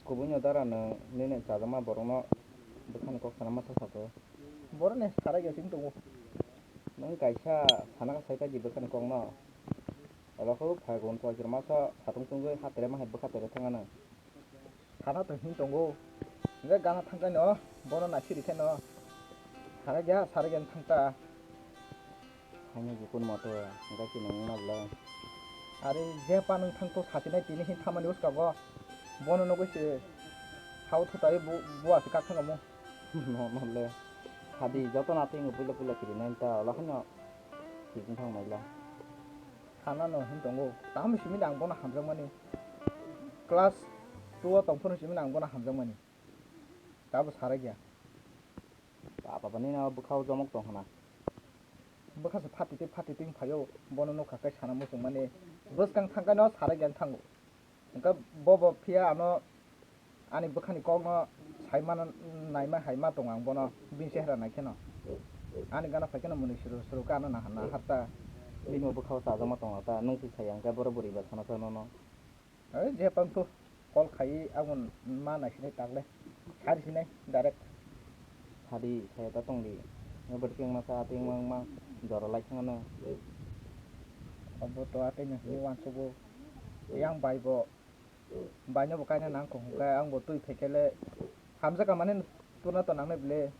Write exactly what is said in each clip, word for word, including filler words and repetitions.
Kubui no dara nwng nini chajakma borok no bwkhani kok sana masa sato. Borok ni sarai ya sing tongo. Nwng kaisa sana ka sai paidi bwkhani kok no. Olo khe phai gon koi jora masa satung tungwi ha tere ma hai bwkha tere thangano. Sana to hin tongo. Nge gana thangkai no bono na siri khe no. Sarai ya sarai ya thangta. Haino jikun moto, hingke chini wngna bwle. Are je pa nwng thangto sasinai tini hin thamani bwskango. Bono nugwi se hao thutai bu-, buwa se kak thangamo. No, no le. Sadi joto na tingo puila puila kirinai ta, ola haino thik wng thang naila. Sana no hin tongo. Tamo simi nang bono hamjakmani. Class two o tong phano simi nang bono hamjakmani. Tabo sarai ya. Baba bani no bwkhao jomok tong hana. Bwkha se phatitwi phatitwi wng phaio, bono nukha khe sana muchung mani. Bwskang thang khe no sarai gyan thango. Hwnkhe bo bo phiya ano ani bwkhani kokno sai mano naima hai ma tongo ang bono bini chehra nai kheno. Ani gana phai kheno mwnwi suru suru khe ano naharta. Bini bwkhao chajakma tongo ta, nwng se sai ya hwnkhe borok bwrwi ba sana sa nono. Oi, je pang thu. Call khai abon ma nai sinai takle. Sari sinai direct. Sadi, saya ta tong di. Nge berke ma sa ating mang mang jora lai khana. Abo to ating ni wan sugo. Yang bai bo. Bai no bo kaina nang ko hwnkhe ang bo twi phaikele. Hamjak ka mane tuna to nangnai bile.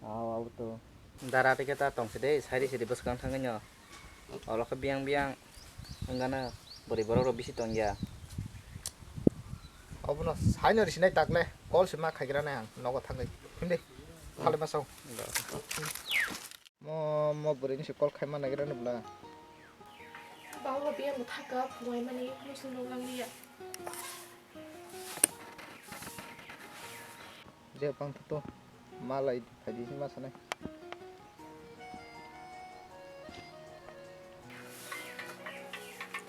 Aw, abo to. Dara tei khe ta tong sidi, sari sidi bwskang thangwi no. Olo khe biyang biyang wngano bwrwi borok rok bisi tongya. Obono saino risinai takle, call se ma khaigra nai ang nogo thangwi. Himdi. Phale ma sao. Mo, mo bwrwi ni se call khai ma naigra no bwla. Baba biyang bo thaka phungai mani musu nung lang liya. Je pang thu to malai phaidi hima sanai.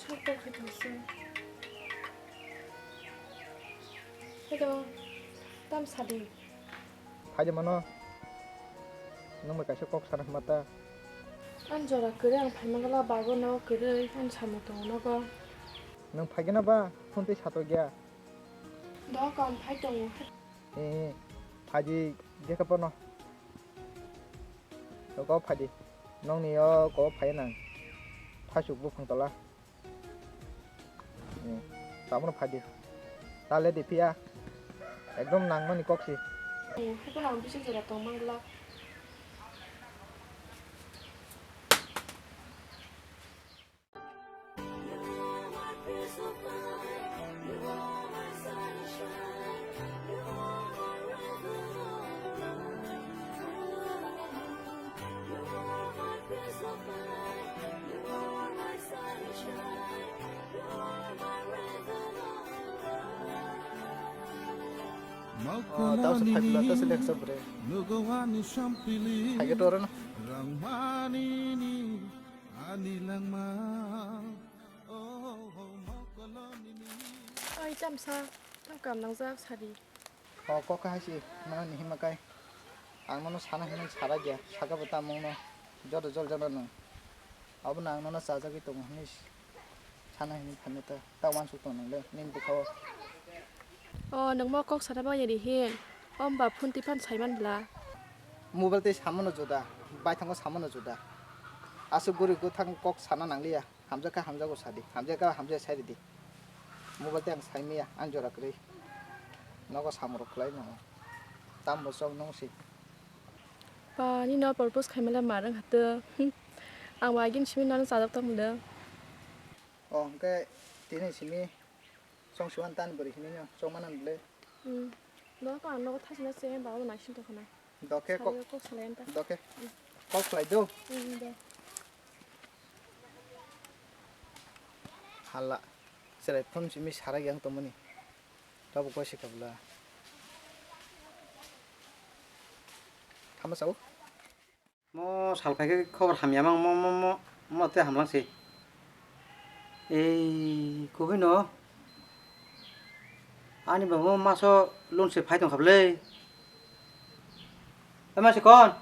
Chakta khe thangsa. Hello, tam sadi. Phaidi mano. Nung bai kaisa kok sana hima ta. Ang jora kwrwi ang phaimangla bago no kwrwi ang samung tongo nogo. Nung phaigena ba phone tei sato gya. Doka ang phai tongo. Eh, phaidi dekha pono. Ko phaidi. Nongni o ko phai nang. Phasuk buphang tola. Eh, tamono phaidi. Tale de phiya. Ekdom nangmani kok si. Eh, haiphano ang bisi jora tongmang glak. Oh, tamo se phai bwla, ta seleng sa bre. Hai ke toro no. Ani langma, oh, mokolomini. Oi, tamsa, tam kam nangjak sadi. O, kok hai si, nang ni hima kai. Ang nono sana hinwi sara gya, saka bo tamung no. Joto jol joto nung. Abo nang nono chajagwi tongo hinwi sana hinwi phaino ta. Ta wansuk tong nang le, nini bwkha o. O, nangma kok sana bangya di hin. O, hwnba phone twi phano saiman bwla. Mobile tei samano juda, baithango samano juda. Aswk guri gwthang kok sana nangliya. Hamjakha hamjago sadi, hamjakha hamjaya sai ridi. Mobile tei ang saimaya, ang jora kwrwi. Nogo samung rok khlai nango. Tambo chok nung si. Ba, nini o propose khaimale ma rwng hato. Ang ba agini simi nono chajak tongmwlwng. O, hwnkhe tini simi chong siwan tan bwrwi hinwi no chong mano le. Hmm. No ko ang nogo thasina se ba o naising tongkhana. Dokhe kok, Sari o kok salai anta. Dokhe. Hmm. Kok khlai do. Hmm, de. Hala. Chwrai phone simi sarai yang tongmani. Tabuk koi se kabla. Thama sao? Mo sal phai khe khobor hamya mang mo, mo, mo, mo tei hamlang se. Ei, kubui no. Ani babo maso loan se phai tong kha bwle. Ei, masi kon?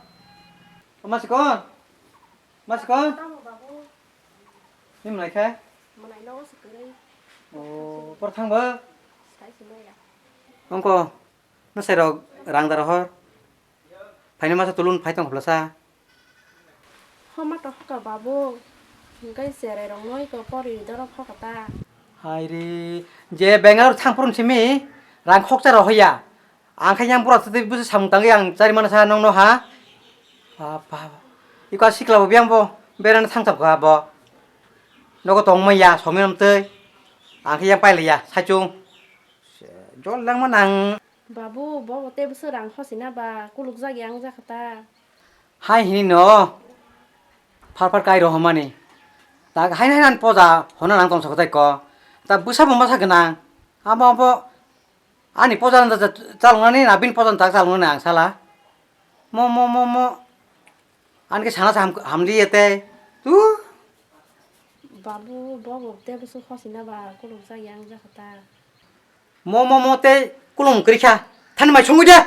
O masi kon? Masi kon? Tamo babu. Ni mwnai khe? Mwnai no se kwrwi. O, por thang bo? Ongko, no sai rok rang daro hor. Phaina masa tulun phai tong khulasa. Homa to hoka babu. Hingkai serai rok noi ko pori doro hoka ta. Hai re, je Bangalore thang phurun simi rang khoksa rok hoya. Ang khe yang bura twi bwsa samung tangwi ang chari mana sa nong no ha. Apa. Iko sikla bo biang bo berana thang thap kha bo. Nogo tong maya somni nom twi. Ang khe yang pailiya saichung. Jol langma nang. Babu, bo bo tei bwswk rang khosina ba, kuluk jak yang jak ta. Hai hini no. Phar phar kai rohomani. Tak hai hai nan poja hona nang tong sokotai ko. Ta bwsa bo masa gwnang. Abo abo ani poja nang ta chalungnani na bin poja nang ta chalungnani ang sala. Mo mo mo mo. Ani ke sana sa ham hamli ete. Tu. Babu, bo bo tei bwswk khosina ba, kuluk jak yang jak ta. Mo mo mo tei kulum kwrwi kha. Thani mai sungwi de.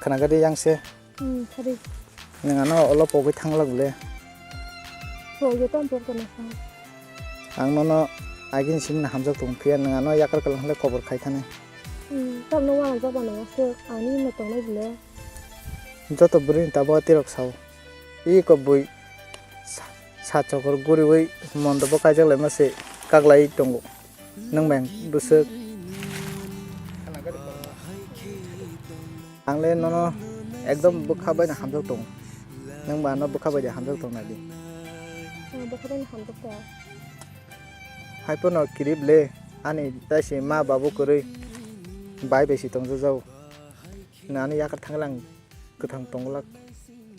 Khwnakhadi yang se. Hmm, khadi. Nwng ano olo pogwi thanglak le. Pogwi tong pogwi tong. Ang nono agini simi hamjak tong phiya nwng ano yakar kalang le kobor khai thani. Hmm, tamno wana jaba nang se ani no tongnai bile. Joto bwrwini tabuk atirok sao. Iko bui sa, sa chokor guriwi mondobo kaijak laima se kaglai tongo. Nwng bai bwswk. Ang le nono ekdom bwkha bai no hamjak tongo. Nwng ba ano bwkha bai de hamjak tong nai di. Ang bwkha bai no hamjak tongo. Hai pono kirip le ani taisi ma babu kwrwi bai bai si tong jajao. Nani yakar thanglang kwthang tonglak.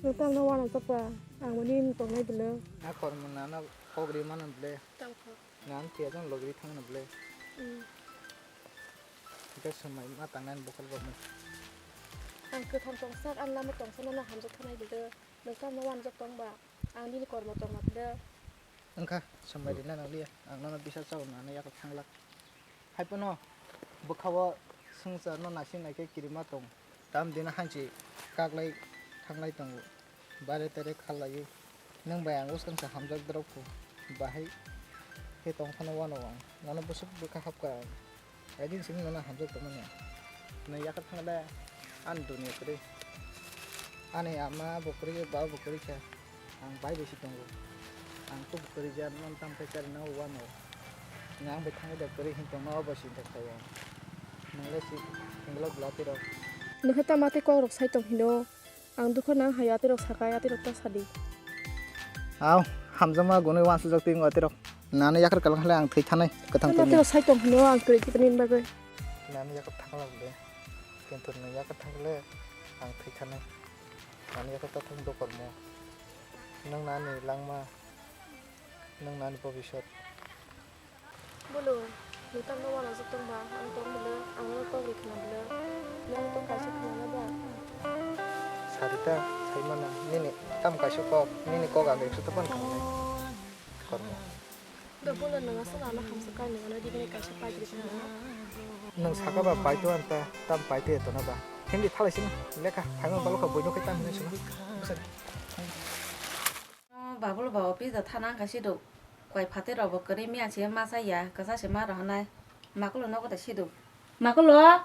Nwng tamno wana chapa, ang mani tongnai bwle. A khormo nana kok ri mano bwle. Tam kho. Nang phiya jang logri thangno bwle. Hmm. Hingke swmai ma tangnani bokhol rokno. Ang kwthang tongsak, ang lama tongsa nono hamjak thanai bwle. Nwng tamno wanjak tongba, ang nini kormo tongma bwle. Wngkha, swmai rina nangliya, ang nono bisa chao nana yakhal thanglak. Haiphano bwkhao swngcharno naising naikhe kirima tong, tamdino hanchi kaklai thanglai tongo, bare tere khaklaiwi. Nwng bai ang bwskang se hamjak drop kho, bahai khe tong phano wano ang, nono bwswk bwkha hapkha ang. Kaidin simi nono hamjak tongmani ang. Nwng yakhal thangkhe ani dunia kwrwi. Ani ama bo kwrwi khe, baba bo kwrwi khe. Ang bai bai si tongo. Ang khe bo kwrwi khe, nono tamo khe chari no wano. Nwng ang bai thangwi da kwrwi hin tongno, obo sinta khlai ang. Nwng le si hinglok bwla twi rok. Nwng khe tamo tei kok rok sai tong hino. Ang dukha nang hai atirok sakai, atirok ta sadi. Aw, hamjakma gunui wansujak twi wng atirok. Nani yakhar kalang hale ang thwi thanai, kwthang tongni. Atirok sai tong hino ang kwrwi kiphilni bagwi. Nani yakhar thangla bwle, kintu nini yakhar thangle ang thwi thanai. Nani yakhar ta thang dokormo. Nwng nani langma, nwng nani bobisot. Bolo, nwng tamno uanajak tongba, ang tong bolo, ang no kok ri khna bolo, nwng tong kaisa khna na ba? Sarita, sai mano, nini tam kaisa kok, nini kok ang ekso to phano khamnai. Kormo. Do bolo, nwng aswk ano hamsa kai, nwng ano digini kaisa paitri khna na? Nwng saka ba paito anta, tam paito eto na ba? Hindi thalai sini, lekha, phaima balo kha boino khai tam hinai sini. Bwsari. Babulo ba office da thana wngkha siduk. Koi phatwi rok bo kwrwi miya se masa ya, kwchar se ma rohornai. Makulo nogo da siduk. Makulo?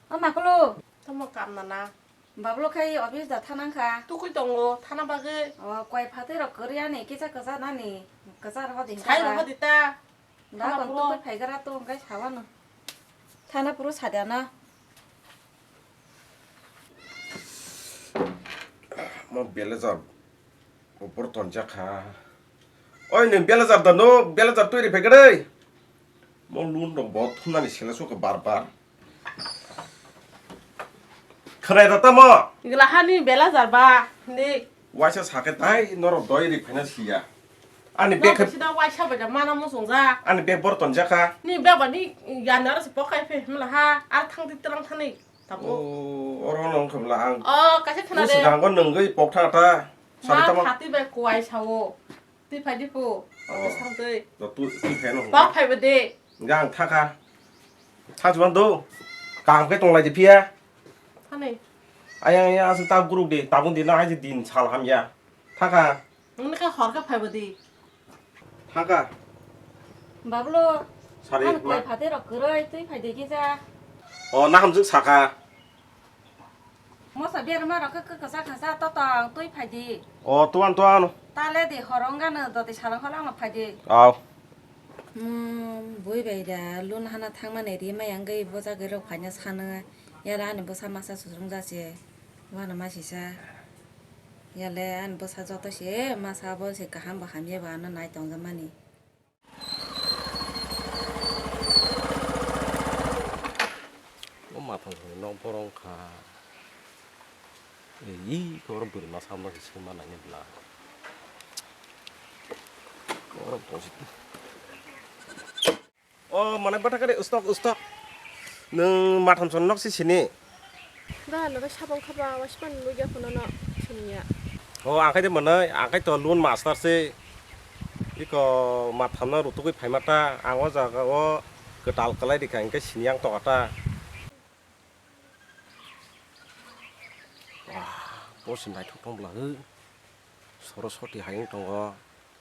O Makulo? Tamo kam nana. Babulo khai office da thana wngkha. Tukui tongo, thana bagwi. O koi phatwi rok kwrwi ani kisa kwchar nani. Kwchar hodi. Sai rohodi ta. Da kon tukui phaigra to wngkai sawano. Thana puro sadia na. Mo belajar. Upor tonjak kha. Oi, nwng belajar da no, belajar twi ri phai khe dei. Mo loan rok bo thumnani sela sokha bar bar. Khwnai da tamo? Glaha ni bela jar ba, ni. Waisa sakhe tai norok doi ri phaina siya. Ani bag khe sida waisa bai da mana mo songja. Ani bag bor tonjaka. Ni bag ba ni ya nara se pokai phe mla ha, ar thang di terang thani. Tamo. O, oro nong khamla ang. O, kaisa khna de. Usi gango nungwi pok tha ta. Sari tamo. Ma khati bai kuai sao. Twi phai di pu. Oh. Twi sang twi. Do tu, twi phai no. Bak phai bo de. Ga ang thaka. Thak juan do. Kang ke tong lai di phiya. Thani. Ayang ayang asung ta guruk de. Tabung di na hai din sal ham ya. Thaka. Nang ni kha hor kha phai bo di. Thaka. Bablo. Sari, ano ma. Koi phate rok kwrwi twi phai de kisa. O, na hamjwk saka. Mosa berma rok khe kwchak khasa totong twi phai di. O, tuan, tuan. Tale di horong gano doti salong kholong phai di. Au. Hmm, bui bai da lun hana thangmani ri mai ang gwi bwsa gwi rok phaina sano. Yara ani bwsa masa susung jase. Wano masisa. Yale ani bwsa joto se masa bo se kaham bo hamya bo ano nai tong mani. O mathang thangwi nok borok wngkha. Ei, oro bwrwi masa no se sengma nangya bwla. Borok tongsi. O, manai bwtha khe ustok, ustok. Nwng matham chwng nok si sini? Da, no, sabong khaba, wasipan nugya phone no siniya. O, ang khai de manai, ang khai to loan master se. Iko matham no rutugwi phaima ta, ang o jaga o kwtal kwlai rikha, hingke sini ang toka ta. Wah, bo se naithok tong bwla, he. Soroswati hai wng tongo.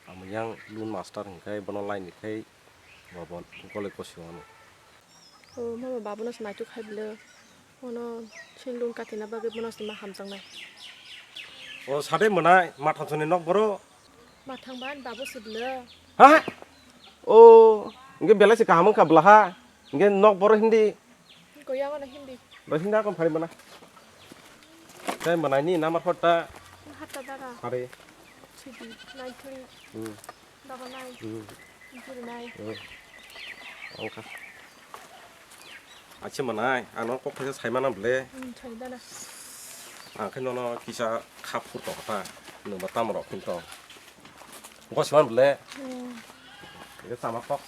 Amo yang loan master hingke bono line ni khai bo, bo goloi kosi wano. O mama babono se naituk hai bwle. Ono sin loan katina bagwi bono se ma hamjaknai. O sade mwnai matham soni nok boro. Mathang ban babu se bwle. Ha? O, hingke belai se kaham wngkha bwla ha. Hingke nok boro hindi. Goyang ano hindi. Ro hindi akon phari mwnai. Tei mwnai ni number phone ta. Hatta dara. Hari. Sidi, nine three. Hmm. Double nine. Hmm. Zero nine. Hmm. Wngkha. Achi mwnai, ano kok thaisa sai mana bwle. Hmm, sai dana. Ang khe nono kisa kha phur tong kha ta. Nwng ba tamo rok khum tong. Gos man bwle. Hmm. Ini sama kok.